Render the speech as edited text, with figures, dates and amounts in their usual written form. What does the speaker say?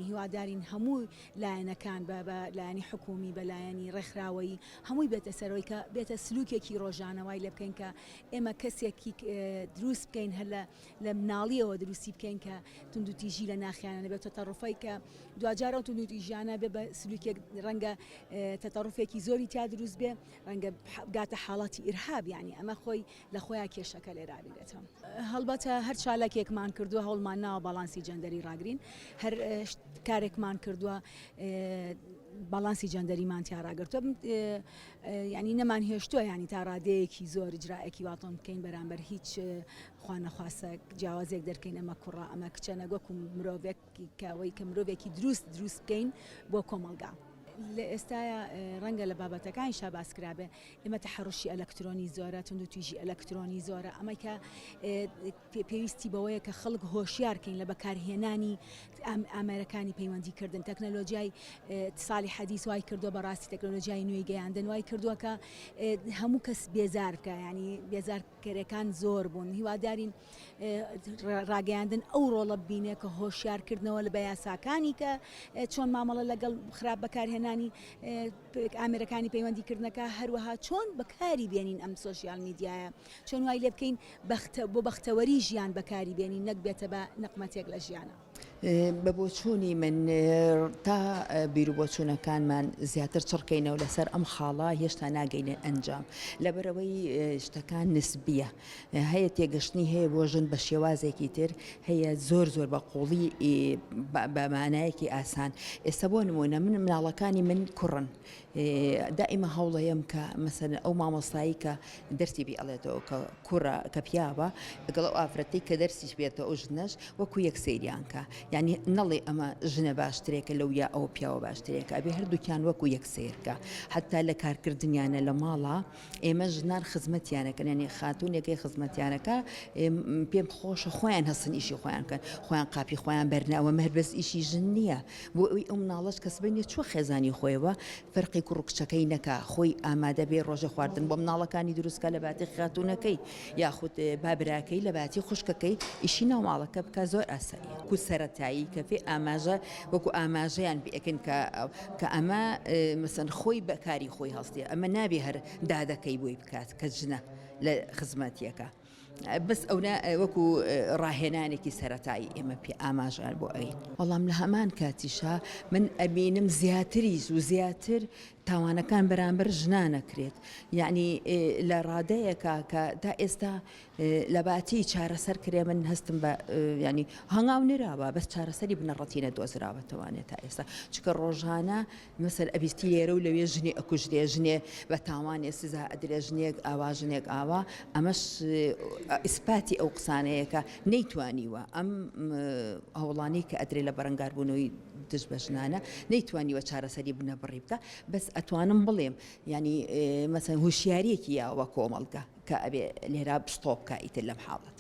هیوادارین هەموو لایەنەکان بە بە لایەنی حکوومی، بە لایەنی ڕێکخراوەیی هەمووی بێتە سەرەوەی کە بێتە سلوکێکی ڕۆژانە وای لێ بکەین کە ئێمە کەسێکی دروست بکەین هەر لە لە مناڵیەوە دروستی بکەین کە توندوتیژی لە ناخیانە نەبێت تەتەڕوفەی کە دواجار ئەو توندوتیژیانە بێ بە سلوکێک ڕەنگە تەتەڕوفێکی زۆری تیا دروست بێ ڕەنگە بگاتە حاڵەتی ئیرهاب یانی ئەمە خۆی لە خۆیا کێشەکە لێرا بینێتەوە. هەڵبەتە هەر چالاکیەکمان کردووە هەوڵمان ناوە باڵانسی جەندەری ڕاگرین هەر کارێکمان کردووە باڵانسی جەندەریمان تیا ڕاگرتووە ینی نەمان هێشتووە ینی تا ڕادەیەکی زۆر ئیجرائێکی واتۆن بکەین بەرامبەر هیچ خوانەخواستە جیاوازێک دەرکەین ئەمە کوڕە ئەمە کچە نەک وەکو مرۆڤێک کەوەی کە مرۆڤێکی دروست دروست بکەین بۆ کۆمەڵگا. لە ئێستایا ڕەنگە لە بابەتەکانیشا باس کرابێ ئێمە تەحەڕوشی ئەلەکترۆنی زۆرە، توندوتیژی ئەلەکترۆنی زۆرە، ئەمەی کە پێویستی بەوەیە کە خەڵک هۆشیار کەین لە بەکارهێنانی ئامێرەکانی پەیوەندی کردن، تەکنەلۆجیای اتصالی حدیث وای کردووە بەڕاستی تەکنەلۆجیای نوێی گەیاندن وای کردووە کە هەموو کەس بێزار بکە ینی بێزارکەرەکان زۆر بوون هیوادارین ڕاگەیاندن ئەو ڕۆڵە ببینێ کە هۆشیارکردنەوە لە بە یاساکانی کە چۆن مامەڵە لەگەڵ خراپ بەکارهێنانی ئامێرەکانی پەیوەندی کردنەکە هەروەها چۆن بەکاری بێنین ئەم سۆشیال میدیایە چۆن وای لێ بکەین بۆ بەختەوەری ژیان بەکاری بێنین نەک بێتە بە نەقمەتێک لە ژیانە. بە بۆچوونی من تا بیروبۆچوونەکانمان زیاتر چڕکەینەوە لەسەر ئەم خاڵە هێشتا ناگەینە ئەنجام لەبەرئەوەی شتەکان نسبیە هەیە تێگەشتنی هەیە بۆ ژن بە شێوازێکی تر هەیە زۆر زۆر بە قوڵی بە مانایەکی ئاسان ئێستا بۆ نمونە من مناڵەکانی من کوڕن دائیمە هەوڵەیەم کە مەسەن ئەو مامۆستایی کە دەرسی پێ ئەڵێتەوە کە کوڕە کە پیاوە لەگەڵ ئەو ئافرەتەی کە دەرسیش بێتەوە ئەو ژنەش وەکو یەک سەیریان کە یعنی نەڵێ ئەمە ژنە باشترێکە لەو یا ئەو پیاوە باشترێکە ئەبێ هەردووکیان وەکو یەک سەیرکە حتا لە کارکردنیانە لە ماڵە ئێمە ژنان خزمەتیانەکەن یعنی خاتونێکەی خزمەتیانەکە پێم خۆشە خۆیان هەستن ئیشی خۆیان بکەن خۆیان قاپی خۆیان بەرنەوە مەهر بەس ئیشی ژن نییە بۆ ئەوی ئەو مناڵەش کە سبەینێ چووە خێزانی خۆیەوە فەرقی کوڕ و کچەکەی نەکا خۆی ئامادە بێ ڕۆژێ خواردن بۆ مناڵەکانی دروست کا لە باتی خاتوونەکەی یاخود با براکەی لە باتی خوشکەکەی ئیشی ناو ماڵەکە بکا زۆر ئاساییە. وەکو سەرەتایی کە پێ ئاماژە وەکو ئاماژەیان پێ ئەکەین کە کە ئەمە مەسەن خۆی بە کاری خۆی هەڵسێ ئەمە نابێ هەر دادەکەی بۆی بکات کە ژنە لە خزمەتیەکە. بەس ئەونە وەکو ڕاهێنانێکی سەرەتایی ئێمە پێ ئاماژان بۆ ئەوین. بەڵام لە هەمان کاتیشا من ئەبینم زیاتریش و زیاتر تاوانەکان بەرامبەر ژنان ئەکرێت یەعنی لە ڕادەیەکا کە تا ئێستا لە باتی چارەسەر کرێ من هەستم بە یەعنی هەنگاو نراوە بەس چارەسەری بنەڕەتی نەدۆزراوەتەوانێ تا ئێستا چونکە ڕۆژانە مەسەل ئەبیستی لێرە و لەوێ ژنێ ئەکوژرێ ژنێ بە تاوانێ سزا ئەدرێ ژنێک ئاوا ژنێک ئاوا ئەمەش ئیسپاتی ئەو قسانەیە کە نەیتوانیوە ئەم هەوڵانەی کە ئەدرێ لە بەرەنگاربوونەوەی دژ بە ژنانە نەیتوانیوە چارەسەری بنەبڕی بکا بەس ئەتوانم بڵێم یانی مەسەن هوشیاریەکی یاوە کۆمەڵگە کە ئەبێ لێرە stop کا ئیتر لەم حاڵەتە.